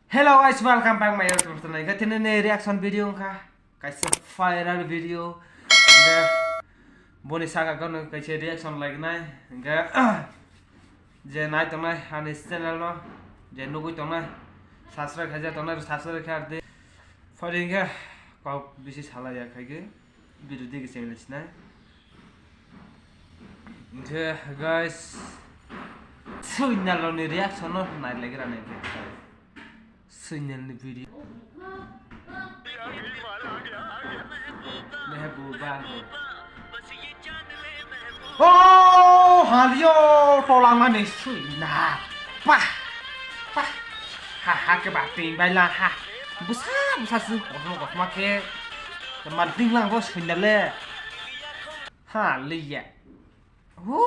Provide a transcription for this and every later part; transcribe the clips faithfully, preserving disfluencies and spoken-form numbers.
Hello guys, welcome back my YouTube channel. Hingke tini ni reaction video wngkha kaisa viral video. Hingke boni saka kono kaisa reaction lainai. Hingke je nai tongnai ani channel no, je nugui tongnai, subscribe khaijak tongnai, subscribe khaidi. Phaidi hingke kok bisi salai ya khaike. Video digi chengla sinai. Hingke guys, Swinnalrokni reaction no nai laigra nai khe. Swinnalni video. Mehbuba. Oh, halio tolangmani Swinna. Pah, pah. Ha, ha, ke ba ting bai la ha. Busa, busa sing kosom kosom ke. Ma ding lang bo Swinna le. Ha, liya. Hu.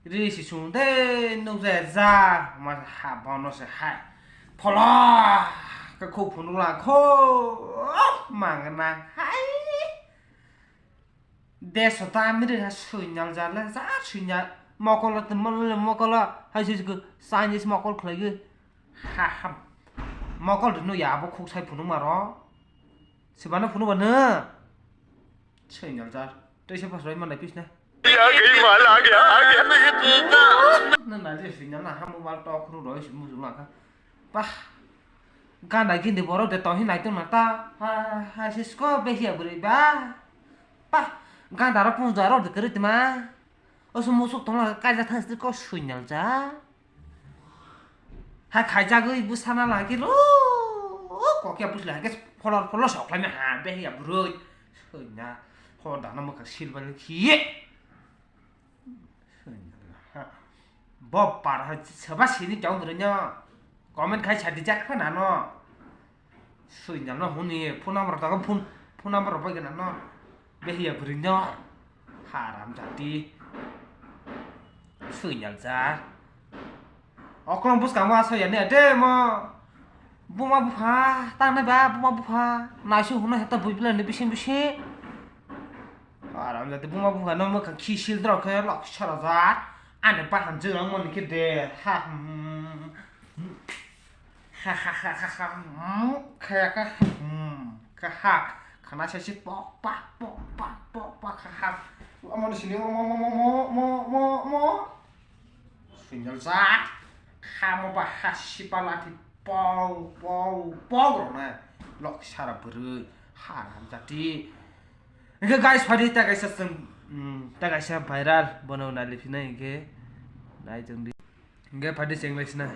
Ri si sung de nung je ja. Ma ha bono se hai. Phola. Ke khu phunuk la kho. Mang nang hai. Deso ta miri ha Swinnal jale, ja Swinnal. Mokolo te mokolo, mokolo. Hai si ko Chinese mokol khlai ge. Ha, ha. Mokol rino ya abo khuk sai phunuk maro. Sibana phunuk ba no. Swinnal jar. Tei se pas roi manai pisna. Ya gei ma lagya, agya. Na na je Swinnal na hamu mal tok ru roi si musu laka. Pah. Ganda gindi borok de tohi nai tong na ta. Ha, ha, sisko behia bwrwi ba. Pah. Ganda ro pung jaro de kri tma. Oso musuk tong la kaja thang sri ko Swinnal ja. Ha khaijagwi bwsana lagi lo. Kokya bwsla hake pholor pholor sok lai ha behia bwrwi. Swinna. Ho dana maka silbani khiye. Bo par ha soba sini jong bwrwi no. Comment khai sa dijak khana no. Swinnal no huni phone number ta phone phone number bai gana no. Behia bwrwi no. Haram jati. Swinnal ja. Oklong bwskango asai ya ne de mo. Buma bupha, tangnai ba buma bupha. Naisu huna heta bui bila ni bising bising. Haram jati buma bupha no mokha khisil drok khe lok sara ja. Ani bahan jwrang mani khe de. Ha. Hmm. Ha ha ha ha ha. Hmm. Kha kha. Hmm. Kha ha. Khana sai si pok pak pok pak pok pak kha ha. Amo ni sini mo mo mo mo mo mo. Swinnal ja. Khamo ba ha si pala ti pau pau pau rona. Lok sara bwrwi. Haram jati. Hingke guys, phaidi ta kaisa chwng, mm, ta kaisa viral bono nai liphinai hingke nai chwng di. Hingke phaidi cheng lai sinai.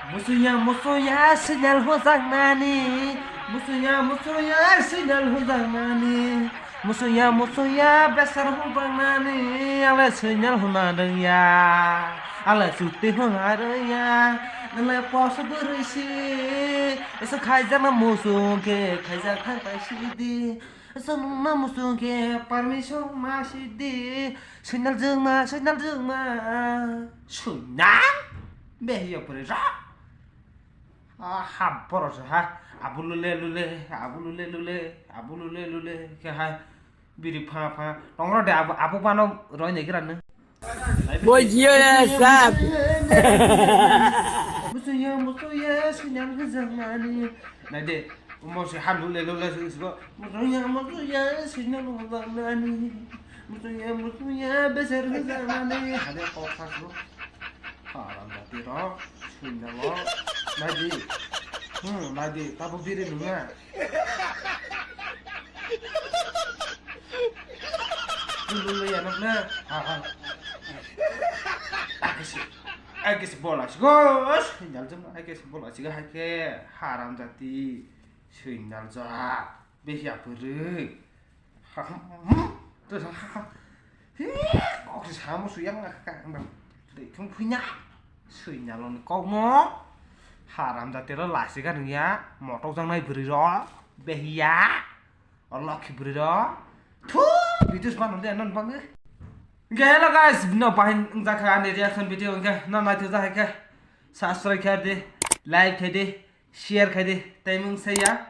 Musuya, musuya, Swinnal hojak nani. Musuya, musuya, Swinnal hojak nani. Musuya, musuya, besar hubang nani, ale Swinnal huna rwngya, ale chuti huna rwngya, nale poso bwrwi si, esa khaijak na musung khe khaijak thang tai si di, esa nung na musung khe permission ma si di, Swinnal jwngma, Swinnal jwngma, Swinnal, behiya pore ra. Ah, ha, borok se ha. Abo lule lule, abo lule lule, abo lule lule. Khe hai biri pha pha. Tongro de abo, abo bano roi nai gira nung. Boy, jiyo ya, sab. Musuya, musuya, Swinnal hojak nani. Nai de, mo se ha lule lule se se bo. Musuya, musuya, Swinnal hojak nani. Musuya, musuya, besar hojak nani. Hade kok sa su. Haram jati rok, Swinnal rok. Naidi. Hmm, naidi. Tabo biri nunga. Lulu ya nok na. Ha, ha. Agisi. Agisi bola sigo. Swinnal jom agisi bola sigo hai khe. Haram jati. Swinnal ja. Behiya puri. Kok se samo suyang na kha ang bang. Tei thung phuina. Swinnal ni kok no. Haram jati ro lasi ga nungya. Motok jang nai bwrwi ro. Behiya. O lokhi bwrwi ro. Thu. Videos bano de non bang. Hingke hello guys, no bahin wngjakha ani reaction video hingke no naithojakha khe subscribe khe di, like khe di, share khe di, tei mung saya.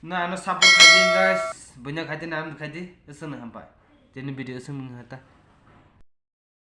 No ano support khe di guys, buino khe di, nang khe di, esono hampai. Tini video se mung hata.